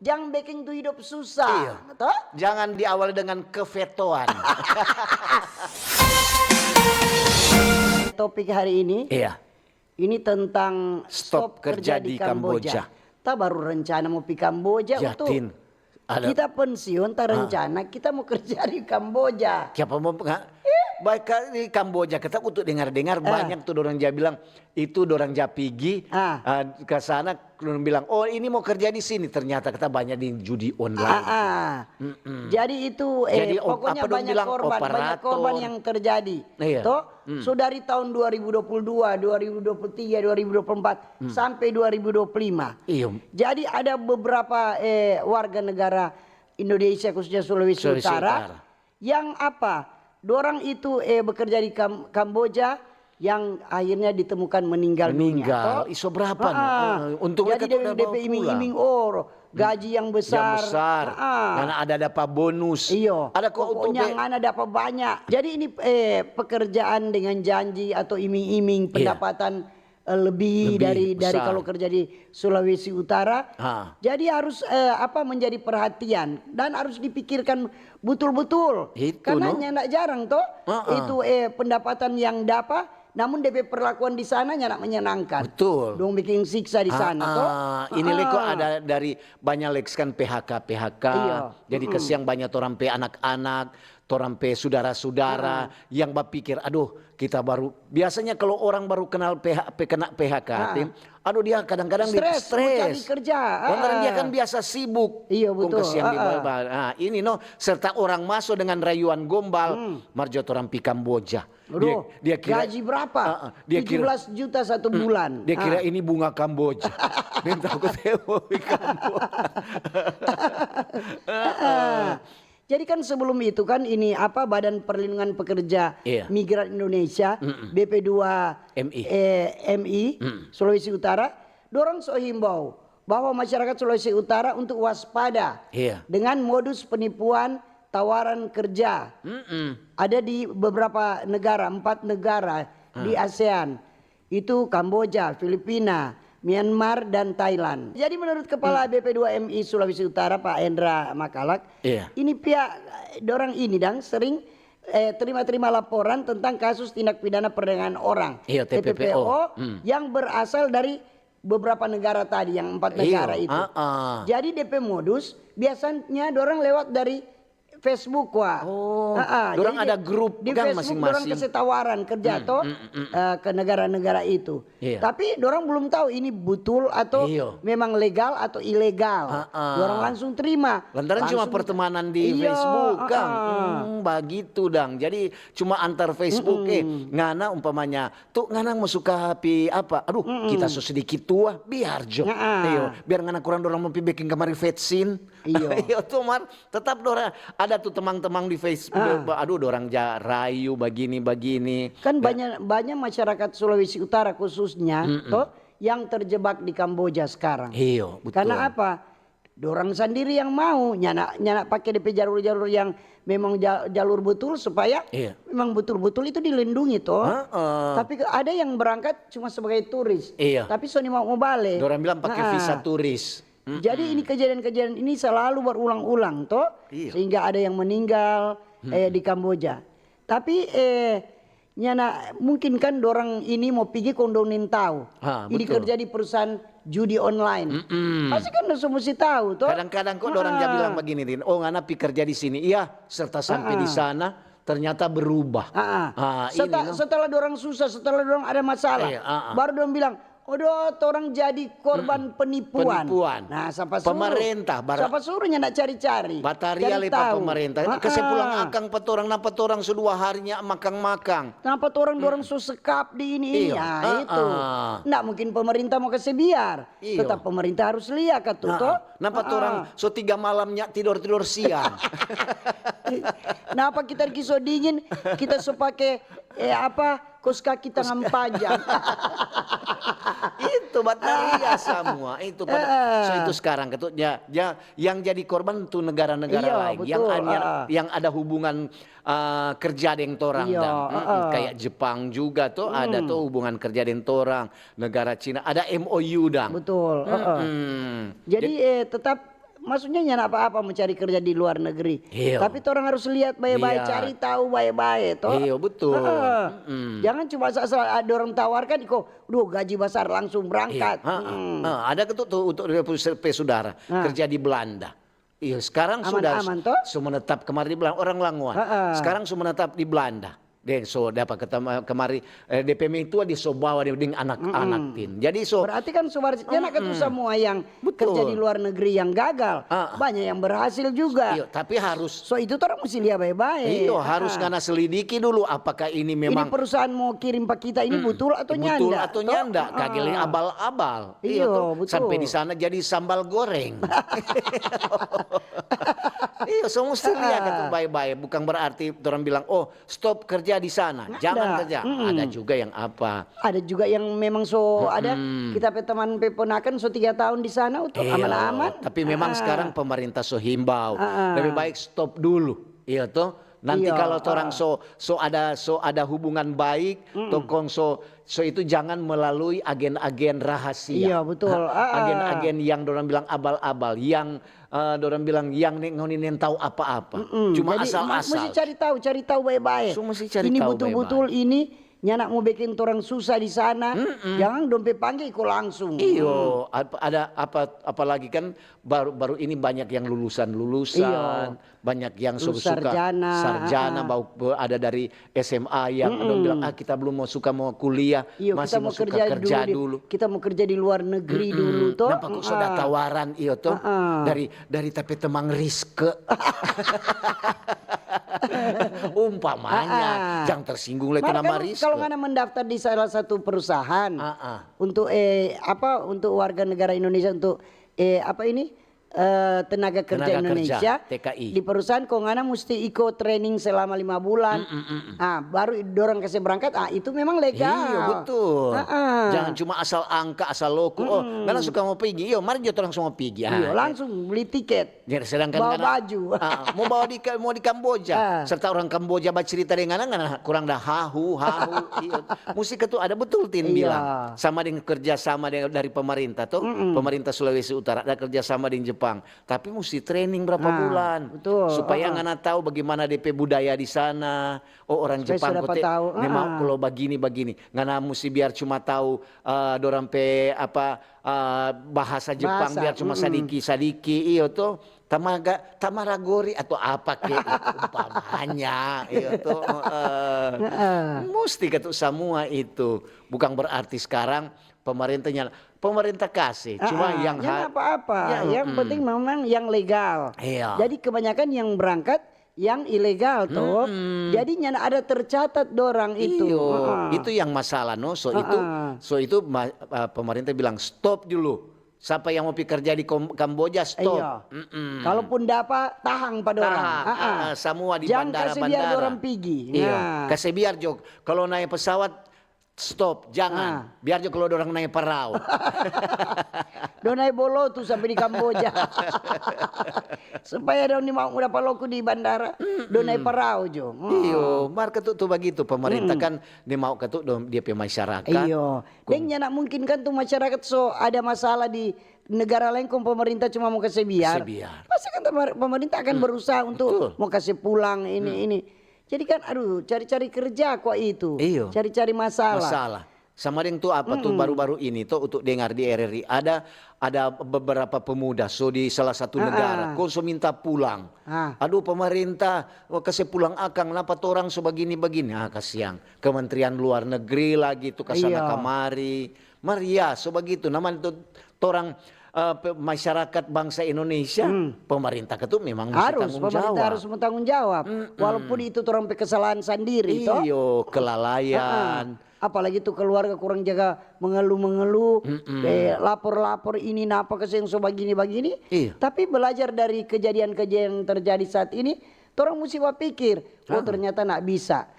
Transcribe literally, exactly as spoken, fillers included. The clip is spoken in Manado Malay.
Jang beking tu hidup susah, toh? Jangan diawali dengan kevetoan. Topik hari ini, Iya. ini tentang Stop kerja di Kamboja. Ta baru rencana mau pi Kamboja Ya, tu. Tin. Ada Kita pensiun, ta rencana kita mau kerja di Kamboja. Siapa mau nggak? Baik, ka- di Kamboja kita untuk dengar-dengar banyak tuh orang ja bilang itu orang ja pigi Ah. ah, ke sana, orang bilang, "Oh, ini mau kerja di sini." Ternyata kita banyak di judi online. Ah, ah. Jadi itu eh, Jadi, op- pokoknya apa dong banyak bilang, korban, banyak operator. Korban yang terjadi. Iya. Toh, so dari tahun dua ribu dua puluh dua, dua ribu dua puluh tiga, dua ribu dua puluh empat sampai dua ribu dua puluh lima. Iya. Jadi ada beberapa eh, warga negara Indonesia, khususnya Sulawesi, Sulawesi Utara, Utara. Yang apa? Dorang itu eh, bekerja di Kam- Kamboja yang akhirnya ditemukan meninggal dunia. Meninggal. Toh? Iso berapa, no? Ah, Eh, untungnya jadi kita udah D P bawa iming-iming, oh, gaji yang besar. Yang besar. Ah. Karena ada dapat bonus. Iyo, Ada kok untuk pokoknya be- ngana dapat banyak. Jadi ini eh, pekerjaan dengan janji atau iming-iming Iya. pendapatan eh, lebih, Lebih dari dari besar. Kalau kerja di Sulawesi Utara. Ah. Jadi harus eh, apa menjadi perhatian dan harus dipikirkan betul-betul. Itu, Karena no? Nyanda jarang toh Ah, ah. itu eh, pendapatan yang dapat, namun D P perlakuan di sana nyanda menyenangkan. Betul. Dong bikin siksa di sana toh. Ah, ini leko ada dari banyak leks kan P H K P H K. Iya. Jadi kesiang banyak orang pe anak-anak, orang pe sudara-sudara yang bapikir, aduh kita baru biasanya kalau orang baru kenal P H, P- kena P H K, Tim, aduh dia kadang-kadang di- Stres, mau cari kerja. Lantaran dia Ah. Kan biasa sibuk. Iya, Kong betul. Kesiang di Ah, ah. bawah. Nah, ini no serta orang masuk dengan rayuan gombal, marjo orang pi Kamboja. Aduh, dia kira gaji berapa? Ah, ah, dia kira- Tujuh belas juta satu bulan. Dia kira Ah. ini bunga Kamboja. Dia takut dia mau pi Kamboja. Ah. Jadi kan sebelum itu kan ini apa Badan Perlindungan Pekerja Iya. Migran Indonesia, B P dua M I. eh, M I Sulawesi Utara, dorang so himbau bahwa masyarakat Sulawesi Utara untuk waspada Iya. dengan modus penipuan tawaran kerja. Mm-mm. Ada di beberapa negara, empat negara di ASEAN. Itu Kamboja, Filipina, Myanmar, dan Thailand. Jadi menurut Kepala B P dua M I Sulawesi Utara, Pak Hendra Makalak, Iya. ini pihak dorang ini dang sering eh, terima-terima laporan tentang kasus tindak pidana perdagangan orang, Iya, T P P O. Hmm. Yang berasal dari beberapa negara tadi, yang empat Iya, negara itu. ah, ah. Jadi D P modus biasanya dorang lewat dari Facebook, wah. Oh, Ah, ah, dorang jadi ada di- grup di kan Facebook dorang masing-masing. Kasih tawaran kerja toh eh, ke negara-negara itu. Iya. Tapi dorang belum tahu ini betul atau Iya. memang legal atau ilegal. Ah, ah. Dorang langsung terima. Lantaran cuma Langsung pertemanan di Iya, Facebook kan. ah, ah. Hmm, bagitu dang. Jadi cuma antar Facebook eh ngana umpamanya tuh ngana mau suka pi apa? Aduh, kita so sedikit tua, biar jo. Ah, ah. Iyo, biar ngana kurang dorang mau pi bikin kamari vetsin. Iyo. Iyo tuh Mar, tetap dorang ada tuh temang-temang di Facebook. Ah. Aduh, dorang ja rayu bagini-bagini. Kan banyak banyak masyarakat Sulawesi Utara khususnya toh yang terjebak di Kamboja sekarang. Iyo, betul. Karena apa? Dorang sendiri yang mau, nyana nyana pakai D P jalur-jalur yang memang ja- jalur betul supaya Iya. memang betul-betul itu dilindungi toh. Heeh. Tapi ke- ada yang berangkat cuma sebagai turis. Iya. Tapi so ni mau mau bale. Dorang bilang pakai Nah, visa turis. Mm. Jadi ini kejadian-kejadian ini selalu berulang-ulang toh, Iya. sehingga ada yang meninggal eh, di Kamboja. Tapi eh nyana mungkin kan dorang ini mau pigi kong dong nintau. Ha, Ini betul. Kerja di perusahaan judi online. Mm-mm. Pasti kan dong so musti tahu toh. Kadang-kadang kok dorang ja Ah. bilang begini, Tin. Oh, ngana pi kerja di sini. Iya, serta sampai di sana ternyata berubah. Ah, ah. Ah, ini, Seta- no. Setelah dorang susah, setelah dorang ada masalah, Iya, ah, ah. Baru dong bilang, "Odo, torang jadi korban penipuan." Penipuan. Nah, sapa suruh? Pemerintah, bara- Sapa suruh nyanda cari-cari? Bataria Cari le pa tahu. pemerintah. Ah, Kase ah. Pulang akang pa torang, napa torang so dua hari nya makang-makang. Napa torang dorang so sekap di ini ini? Iya. Ah, Ah, itu. ah. Ndak mungkin pemerintah mau kase biar. Iya. Tetap pemerintah harus lia katu Nah, toh. napa Ah, torang ah. So tiga malam nya tidor-tidor siang. Napa kita ki so dingin, kita so pake eh apa, kos kaki tangan panjang. Itu bataria semua itu pada so itu sekarang katu ya, ya, yang jadi korban tu negara-negara Iya, lain yang betul. hanya Ah. Yang ada hubungan uh, kerja deng torang Iya, dang. Mm-mm. Ah. Kayak Jepang juga tuh ada tuh hubungan kerja deng torang, negara Cina ada M O U dang. Betul. Ah, ah. Mm-mm. Jadi eh, tetap Maksudnya nyanda apa-apa mo cari kerja di luar negeri. Iyo. Tapi torang harus lihat bae-bae, Lihat. Cari tahu bae-bae to. Iyo, betul. Heeh. Mm-mm. Jangan cuma asal-asal ada orang tawarkan, iko, duh gaji besar langsung berangkat. Iya, ha, ha, Mm. ha. Ada ketu tu untuk pe sudara Nah. kerja di Belanda. Iya, sekarang sudah Aman-aman, toh? su menetap kemari di Belanda, orang Langowan. Ha, ha. Sekarang su menetap di Belanda. Deng so dapa ketama kemari, eh, depe mertua di so bawa deng anak-anak tin. Jadi so Berarti kan so bar-, nyanda katu samua yang Betul. kerja di luar negeri yang gagal, Ah. banyak yang berhasil juga. Iyo, tapi harus So itu torang musti lia bae-bae. Iyo, harus Ah. ngana selidiki dulu apakah ini Ini memang perusahaan mo kirim pa kita ini butul atau betul nyanda? atau Toh? nyanda, Ah. Kagele abal-abal. Iyo, Toh? betul. Sampai di sana jadi sambal goreng. Iyo, so musti lia katu bae-bae. Bukan berarti orang bilang, "Oh, stop kerja di sana, jangan Ada. kerja." Mm-mm. Ada juga yang apa? Ada juga yang memang so ada kita pe teman pe ponakan so tiga tahun di sana untuk Iyo, aman-aman. Tapi memang Ah. sekarang pemerintah so himbau, Ah, ah. lebih baik stop dulu, iya toh. Nanti Iya, kalau torang ah. so so ada so ada hubungan baik, tokong so so itu jangan melalui agen-agen rahasia. Iya, betul. Ha, Ah, ah. Agen-agen yang dorang bilang abal-abal, yang eh, dorang bilang yang ne- ngoni neng tahu apa-apa. Mm-mm. Cuma Jadi, ma- asal-asal. Mesti cari tahu, cari tahu bae-bae. So, mesti cari Ini tahu betul-betul ini nyanda mo bikin torang susah di sana. Jangan dong pe pangge iko langsung. Iyo, ap- ada apa apalagi kan baru baru ini banyak yang lulusan-lulusan, Iyo. Banyak yang so Lulus suka sarjana, sarjana, ah, ah. Bau, be- ada dari S M A yang dong bilang, "Ah, kita belum mau suka mau kuliah, Iyo, masih kita mau mau suka kerja kerja dulu di, dulu." kita mau kerja di luar negeri dulu toh. Napa kok so ada Ah. tawaran, iyo toh, Ah, ah. dari dari tapi temang Rizke. Umpamanya, Ah, ah. Jangan tersinggung lagi Mar, nama kan Rizke. Kalau ngana mendaftar di salah satu perusahaan Ah, ah. untuk eh apa untuk warga negara Indonesia untuk eh apa ini eh, tenaga kerja Tenaga kerja, Indonesia T K I. Di perusahaan kong ngana musti iko training selama lima bulan. Ah, baru dorang kase berangkat, ah itu memang legal. Iya, betul. Ah, ah. Jangan cuma asal angka, asal loku. Oh, ngana suka mau pigi? Iyo, mari jo torang samua pigi. Ah, Iyo, langsung beli tiket. Jadi sedangkan Bawa ngana, baju. Ah, mau bawa di, mau di Kamboja, Ah. serta orang Kamboja bacerita dengan ngana, ngana kurang dah hahu, hahu. Iya. Musik itu ada betul Tin Iya. bilang. Sama dengan kerja sama dengan dari pemerintah tuh, pemerintah Sulawesi Utara ada kerja sama dengan Jepang. Tapi mesti training berapa Ah, bulan betul. supaya Ah, ah. ngana tahu bagaimana D P budaya di sana. Oh, orang Supaya Jepang sudah kote tahu, memang ah, ah. Kalau begini begini. Ngana mesti biar cuma tahu eh, dorang pe apa eh, bahasa Jepang Bahasa, biar cuma mm-mm. Sadiki-sadiki, iyo tuh. Tamaga, tamaragori atau apa ke umpamanya, iyo tuh. Eh, Heeh. Mesti katu samua itu. Bukan berarti sekarang pemerintahnya pemerintah kasih, cuma Ah, ah. yang Yang ha- apa-apa, Ya, yang mm-mm. penting memang yang legal. Iya. Jadi kebanyakan yang berangkat yang ilegal toh. Mm-mm. Jadi nyanda ada tercatat dorang itu. Iyo, Heeh. Itu yang masalah no. So itu, Heeh. so itu ma- uh, pemerintah bilang stop dulu. Siapa yang mau pi kerja di Kom- Kamboja stop. Iya. Mm-mm. Kalaupun dapa tahang pa dorang. Tahang, Heeh. ah, semua di Jangan bandara, kasih biar bandara. Dorang pigi. Iya. Nah. Kasih biar jo. Kalau naik pesawat stop, jangan. Ah. Biar jo kalau orang naik perahu. Dong naik bolo tu sampai di Kamboja. Supaya dong ni mau dapa loku di bandara. Dong naik perahu jo. Hmm. Iyo, mar katu tu begitu pemerintah kan dia mau katu dong dia pe masyarakat. Iyo. Deng nyanda mungkin kan tu masyarakat so ada masalah di negara lain kong pemerintah cuma mau kasih biar. Kasih biar. Pasti kan temar- pemerintah akan berusaha untuk Betul. Mau kasih pulang ini ini. Jadi kan aduh cari-cari kerja kok itu. Iyo. Cari-cari masalah. Masalah. Sama deng tu apa tu baru-baru ini tu untuk dengar di R R I ada ada beberapa pemuda so di salah satu Ah, negara ah. Kong so minta pulang. Ah. Aduh pemerintah, wah, kasih pulang akang, napa torang so bagini-bagini? Ah, kasiang. Kementerian Luar Negeri lagi tu kasana Iya. Kamari. Maria, so bagitu. Nama tu torang eh, pe- masyarakat bangsa Indonesia, pemerintah katu memang mesti Harus, tanggung pemerintah jawab. Harus bertanggung jawab. Walaupun itu orang pe kesalahan sendiri toh. Iyo, kelalaian. Apalagi tu keluarga kurang jaga mengeluh-mengeluh, eh, lapor-lapor ini napa ke yang so bagini-bagini. Iya. Tapi belajar dari kejadian-kejadian yang terjadi saat ini, torang musti bapikir, oh ternyata nak bisa.